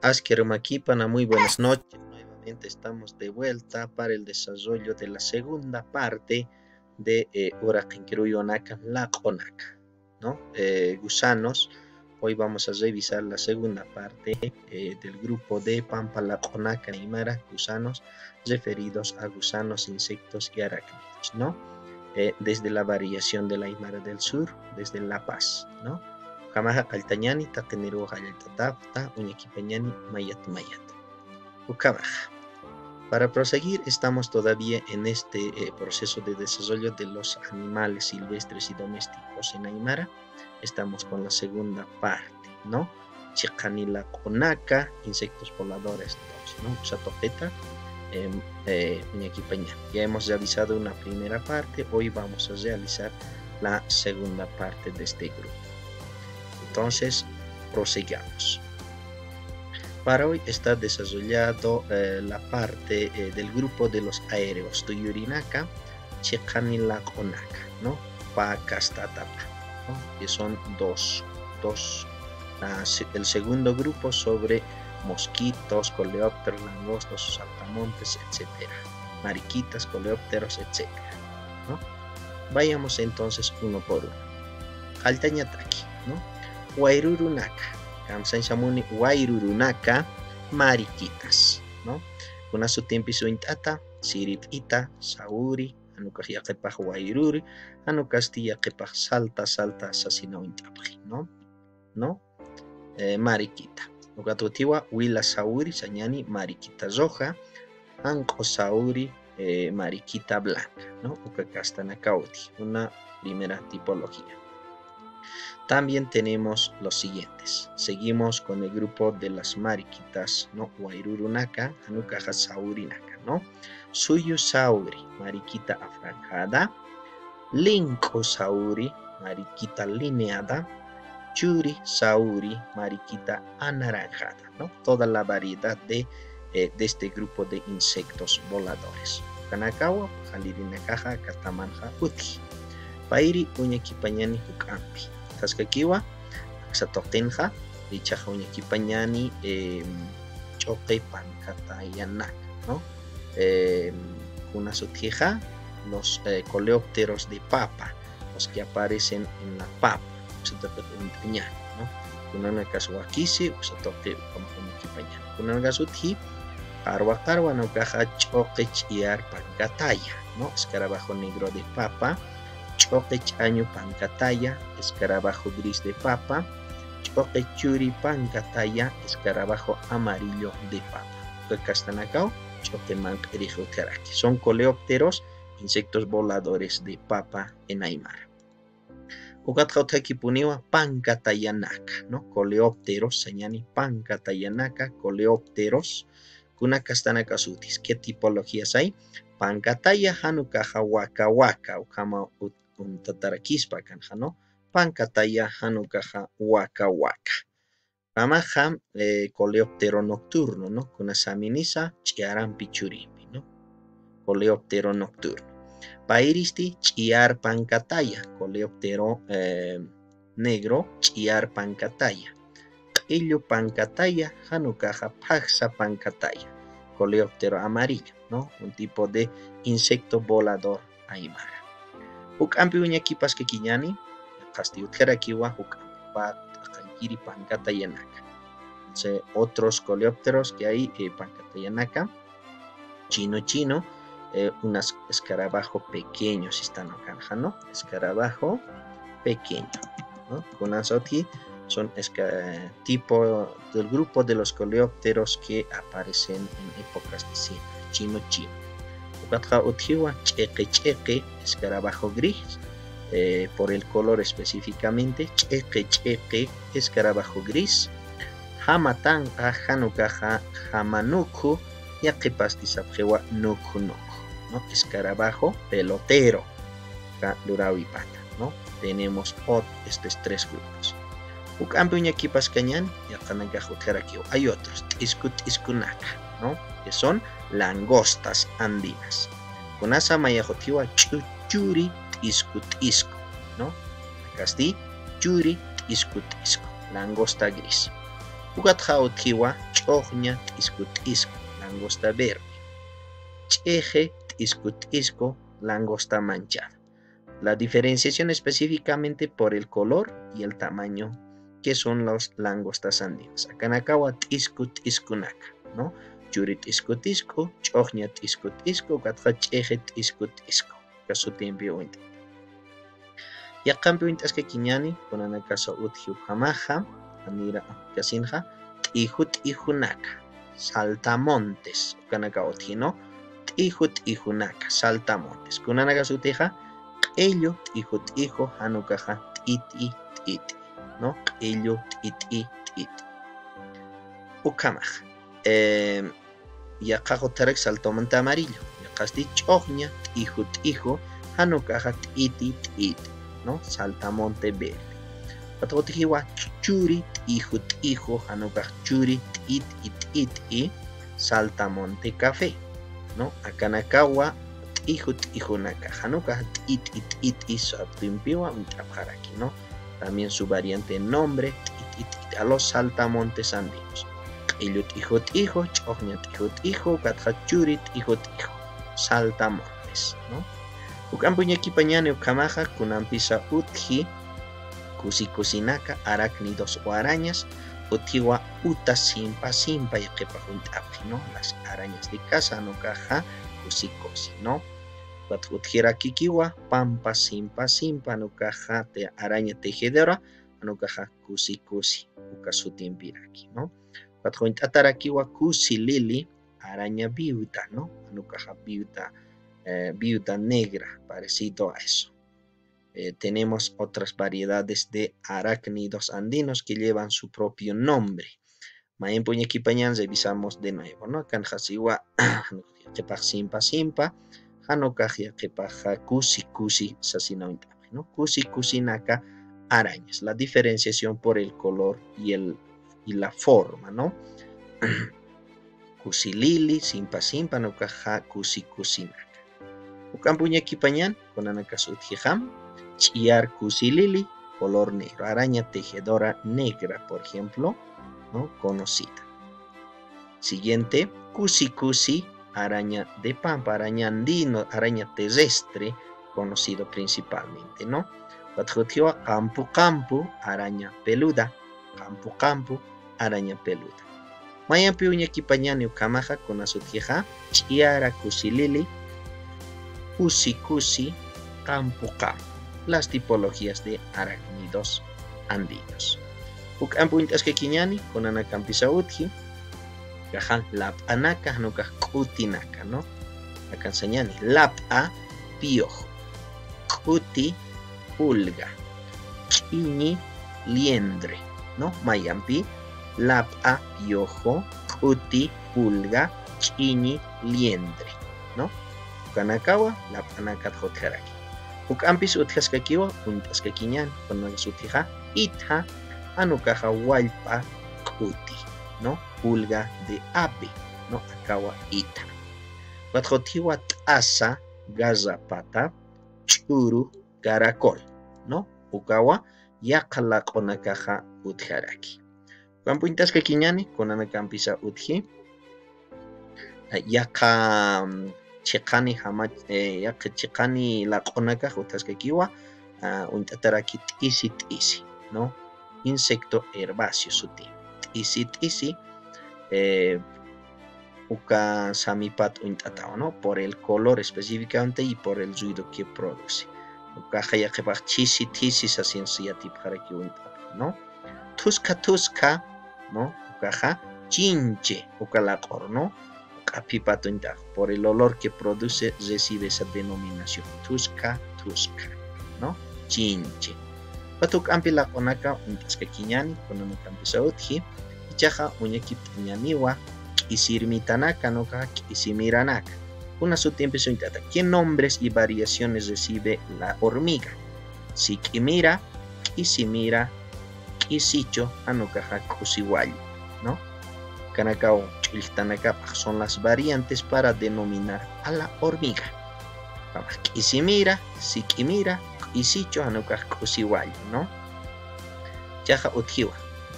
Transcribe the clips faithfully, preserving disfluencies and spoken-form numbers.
Aski arumakipana, muy buenas noches. Nuevamente estamos de vuelta para el desarrollo de la segunda parte de, eh, uraqinkiruy unakan laq'unaka, ¿no? Eh, gusanos. Hoy vamos a revisar la segunda parte, eh, del grupo de pampa laq'unaka aymara, gusanos, referidos a gusanos, insectos y arácnidos, ¿no? Eh, desde la variación de la Aymara del Sur, desde La Paz, ¿no? Ukhamaxa qalltañani, taqiniruw jallalltatapxta, uñakipañani mayat mayat. Ukhamaxa. Para proseguir, estamos todavía en este, eh, proceso de desarrollo de los animales silvestres y domésticos en Aymara. Estamos con la segunda parte, ¿no? Chiqani laq'unaka, insectos voladores dos, ¿no? Uksa tuqita, em, eh, uñakipaña. Ya hemos realizado una primera parte, hoy vamos a realizar la segunda parte de este grupo. Entonces, prosigamos. Para hoy está desarrollado, eh, la parte, eh, del grupo de los aéreos, tuyurinaka, chiqani laq'unaka, ¿no? Pä kastatapa, ¿no? Que son dos, dos, ah, se-, el segundo grupo sobre mosquitos, coleópteros, langostas, saltamontes, etcétera. Mariquitas, coleópteros, etcétera, ¿no? Vayamos entonces uno por uno. Qalltañataki, ¿no? Wayrurunaka, kamsañsamuni wayrurunaka, mariquitas, ¿no? Kuna sutimpis uñt'ata, sirip'ita, sawuri, jan ukax yaqhipax wayruri, jan ukasti yaqhipax salta, salta sasina uñt'apxi, ¿no? ¿No? Eh, mariquita. Ukat utjiwa wila sawuri, sañani mariquita roja, anq'u sawuri, eh, mariquita blanca, ¿no? Uka kastanakaw utji, una primera tipología. También tenemos los siguientes. Seguimos con el grupo de las mariquitas, ¿no? Wayrurunaka, jan ukaxa sawurinaka, ¿no? Suyu sawuri, mariquita afranjada. Linq'u sawuri, mariquita lineada. Churi sawuri, mariquita anaranjada, ¿no? Toda la variedad de, eh, de este grupo de insectos voladores. Ukanakawa, jalirinakaxa, katamanxa, utji. Payri uñakipañani juk'ampi. Utjaskakiwa, aksa tuqinxa, ichaxa uñakipañani, em, ch'uqi pankatayanaka, ¿no? Em, kunas utjixa, los, eh, coleópteros de papa, los que aparecen en la papa, uksa tuqi uñt'añani, ¿no? Kunanakas wakisi, uksa tuqi ukhamax uñakipañani. Kunanakas utji, qarwa qarwa, jan ukaxa ch'uqi ch'iyar pankataya, ¿no? Escarabajo negro de papa, ch'uqi ch'añu pankataya, escarabajo gris de papa, ch'uqi churi pankataya, escarabajo amarillo de papa. Uka kastanakaw, ch'uqi manq'irix utjaraki. Son coleópteros, insectos voladores de papa en aymara. Ukatxa utjakipuniwa pankatayanaka, ¿no? Coleópteros, sañani pankatayanaka, coleópteros. Kuna kastanakas utjis, ¿qué tipologías hay? Pankataya jan ukaxa waka waka, ukhama ut-, uñtatarakispa akanxa, ¿no? Pankataya jan ukaxa waka waka. Ukhamaxa, eh, coleóptero nocturno, ¿no? Kuna saminisa, ch'iyarampi churimpi, ¿no? Coleóptero nocturno. Payristi ch'iyar pankataya, coleóptero, eh, negro, ch'iyar pankataya. Q'illu pankataya, jan ukaxa phaqsa pankataya, coleóptero amarillo, ¿no? Un tipo de insecto volador aymara. Juk'ampi uñakipaskakiñani, qhasti utjarakiwa juk'ampi, pa-, t'aqankiri pankatayanaka. Se-, otros coleópteros que hay, eh, pankatayanaka, chino chino, eh, unas escarabajo pequeño, sistan ukanxa, ¿no? Escarabajo pequeño, ¿no? Kunansa utji, son esca-, tipo del grupo de los coleópteros que aparecen en épocas de siembra, chino chino. Ukatxa utjiwa ch'iqi ch'iqi, escarabajo gris, eh, por el color específicamente, ch'iqi ch'iqi, escarabajo gris, jama tanqa, jan ukaxa jama nukhu, yaqhipasti sapxiwa nukhu nukhu, ¿no? Escarabajo pelotero, ka-, luräwipata, ¿no? Tenemos ot-, estos tres grupos. Juk'ampi uñakipaskañan, yaqhanakax utjarakiwa. Hay otros, t'isku t'iskunaka, ¿no? Que son langostas andinas. Kunasa mayax utjiwa ch'u-, churi t'isku t'isku, ¿no? Akasti, churi t'isku t'isku, langosta gris. Ukatxa utjiwa ch'uxña t'isku t'isku, langosta verde. Ch'ixi t'isku t'isku, langosta manchada. La diferenciación específicamente por el color y el tamaño que son los langostas andinas. Akanakawa t'isku t'iskunaka, ¿no? Churi t'isku t'isku, ch'uxña t'isku t'isku, ukatxa ch'ixi t'isku t'isku. Uka sutimpi uñt'ata. Yaqampi uñt'askakiñani, kunanakasa utji ukhamaxa, anira kasinxa, t'iju t'ijunaka, saltamontes, ukanaka utji, ¿no? T'iju t'ijunaka, saltamontes. Kunanakas utjixa, q'illu t'iju t'iju, jan ukaxa t'it'i t'it'i, ¿no? Q'illu t'it'i t'it'i. Ukhamaxa. Em, yaqax utjarak saltamonte amarillo. Yaqasti ch'uxña t'iju t'iju, jan ukaxa t'it'i t'it'i, ¿no? Saltamonte verde. Ukatxa utjiwa churi t'iju t'iju, jan ukax churi t'it'i t'it'i, saltamonte café, ¿no? Akanakawa t'iju t'ijunaka, jan ukax t'it'i t'it'i sutimpiwa uñt'apxaraki, ¿no? También su variante en nombre, t'it'i t'it'i, a los saltamontes andinos. Q'illu t'iju t'iju, ch'uxña t'iju t'iju, ukatxa churi t'iju t'iju, saltamontes, ¿no? Juk'amp uñakipañani ukhamaxa, kunampisa utji, kusi kusinaka, arácnidos o arañas, utjiwa uta simpa simpa yaqhipax uñt'apxi, ¿no? Las arañas de casa, jan ukaxa kusi kusi, ¿no? Ukat utjirakikiwa pampa simpa simpa, jan ukaxa te-, araña tejedora, jan ukaxa kusi kusi, uka sutimpiraki, ¿no? Ukat uñt'atarakiwa kusi lili, araña viuda, ¿no? Jan ukaxa viuda, eh, viuda negra, parecido a eso. Eh, tenemos otras variedades de arácnidos andinos que llevan su propio nombre. Mayamp uñakipañan revisamos de nuevo, ¿no? Akanxa siwa, yaqhipax simpa simpa, jan ukax yaqhipaxa kusi kusi sasina uñt'apxi, ¿no? Kusi kusinaka arañas. La diferenciación por el color y el, y la forma, ¿no? Kusi lili, simpa simpa, jan ukaxa kusi kusinaka. Juk'amp uñakipañan, kunanakas utjixam, ch'iyar kusi lili, color negro, araña tejedora negra, por ejemplo, ¿no? Conocida. Siguiente, kusi kusi, araña de pampa, araña andino, araña terrestre, conocido principalmente, ¿no? Ukat utjiwa qampu qampu, araña peluda, qampu qampu, araña peluda. Mayampi uñakipañani ukhamaxa, kunas utjixa, ch'iyara kusi lili, kusi kusi, qampu qampu. Las tipologías de arácnidos andinos. Juk'amp uñt'askakiñani, kunanakampisa utji, ukaxa lap'anaka, jan ukax k'utinaka, ¿no? Akan sañani, lap'a piojo, k'uti pulga, ch'iñi liendre, ¿no? Mayampi, lap'a piojo, k'uti pulga, ch'iñi liendre, ¿no? Ukanakawa, lap'anakat utjaraki. Juk'ampis utjaskakiwa, uñt'askakiñan, kunanakas utjixa, itha, jan ukaxa wallp'a k'uti, ¿no? Pulga de ave, ¿no? Akawa itha. Ukat utjiwa t'asa, garrapata, ch'uru, caracol, ¿no? Ukawa yaqha laq'unakaxa utjaraki. Ukamp uñt'askakiñani, kunanakampisa utji. Yaqha, mm, chiqani jama, eh, yaqha chiqani laq'unakax utjaskakiwa, ah, uñt'ataraki t'isi t'isi, ¿no? Insecto herbáceo suti. T'isi t'isi, eh, uka samipat uñt'atawa, ¿no? Por el color específicamente y por el ruido que produce. Ukaxa yaqhipax chisi thisi sasin yatipxaraki uñt'ata, ¿no? Thuskha thuskha, ¿no? Ukaxa chinche, uka laq'ur, ¿no? Q'aphipat uñt'ax, por el olor que produce recibe esa denominación. Thuskha thuskha, ¿no? Chinche. Ukat juk'ampi laq'unaka uñt'askakiñani, kunanakampisa utji, jichhaxa uñakipt'añaniwa, k'isirmitanaka, jan ukaxa k'isimiranaka. Kuna sutimpis uñt'ata, ¿qué nombres y variaciones recibe la hormiga? Sik'imira, k'isimira, k'isichu, jan ukaxa k'usiwallu, ¿no? Akanakaw ch'ulltanakapax son las variantes para denominar a la hormiga. Ukhamax k'isimira, sik'imira, k'isichu, jan ukax k'usiwallu, ¿no? Jichhaxa utjiwa,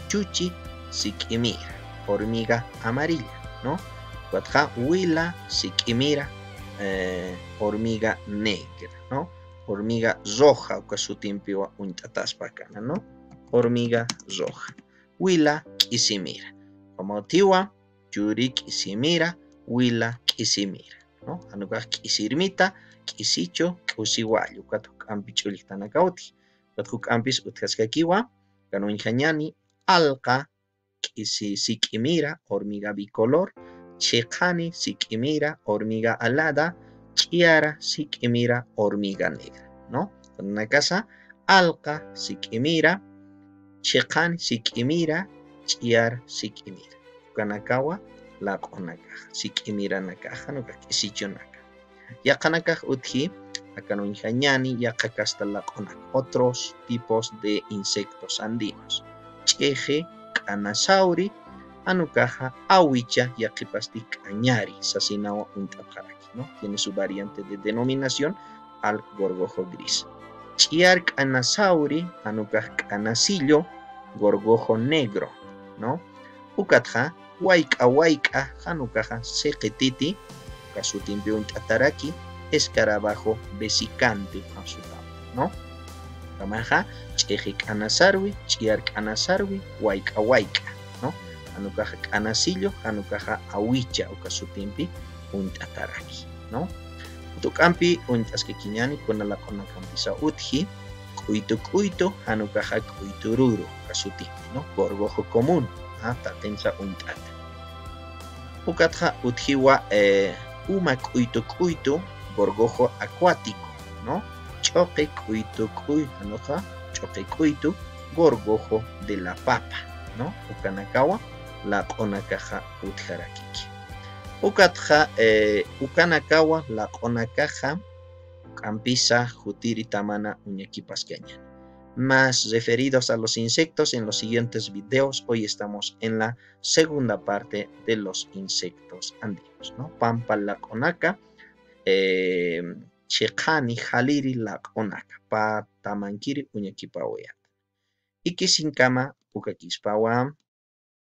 chuchi, sik'imira, hormiga amarilla, ¿no? Ukatxa wila sik'imira, eh, hormiga negra, ¿no? Hormiga roja uka sutimpiwa uñt'ataspa akana, ¿no? Hormiga roja. Wila k'isimira. Como utjiwa, churi k'isimira, wila k'isimira, ¿no? Jan ukax k'isirmita, k'isichu, k'usiwallu, ukat juk'ampi ch'ullktanakaw utji. Ukat juk'ampis utjaskakiwa, akan uñjañani, alqa, k'isi sik'imira, hormiga bicolor, chiqani sik'imira, hormiga alada, ch'iyara sik'imira, hormiga negra, ¿no? Kunanakasa, alqa sik'imira, chiqani sik'imira, ch'iyara sik'imira. Ukanakawa laq'unakaxa, sik'imiranakaxa, jan ukax k'isichunaka. Yaqhanakax utji, akan uñjañani, yaqha kasta laq'unak, otros tipos de insectos andinos. Ch'ixi k'anasawri, jan ukaxa awicha yaqhipasti k'añari, sasinawa uñt'apxaraki, ¿no? Tiene su variante de denominación, al gorgojo gris. Ch'iyar k'anasawri, jan ukax k'anasillo, gorgojo negro, ¿no? Ukatxa, wayk'a wayk'a, jan ukaxa siqititi, uka sutimpi uñt'ataraki, escarabajo vesicante, uka sutampi, ¿no? Ukamaxa, ch'ixi k'anasarwi, ch'iyar k'anasarwi, wayk'a wayk'a, ¿no? Jan ukaxa k'anasillo, jan ukaxa awicha, uka sutimpi uñt'ataraki, ¿no? Juk'ampi uñt'askakiñani, kuna laq'unakampisa utji, k'uytu k'uytu, jan ukaxa k'uytu ruru, uka sutimpi, ¿no? Gorgojo común, ¿ah? Taqinsa uñt'ata. Ukatxa utjiwa, eh, uma k'uytu k'uytu, gorgojo acuático, ¿no? Ch'uqi k'uytu k'uy, jan ukaxa, ch'uqi k'uytu, gorgojo de la papa, ¿no? Ukanakawa, laq'unakaxa utjarakiki. Ukatxa, eh, ukanakawa, laq'unakaxa, juk'ampisa, jutiri tamana uñakipaskaña. Más referidos a los insectos en los siguientes videos. Hoy estamos en la segunda parte de los insectos andinos, ¿no? Pampa laq'unaka, eh, chiqani jaliri laq'unaka, pä tamankiri uñakipawayat. Ikisinkama pukakispawa,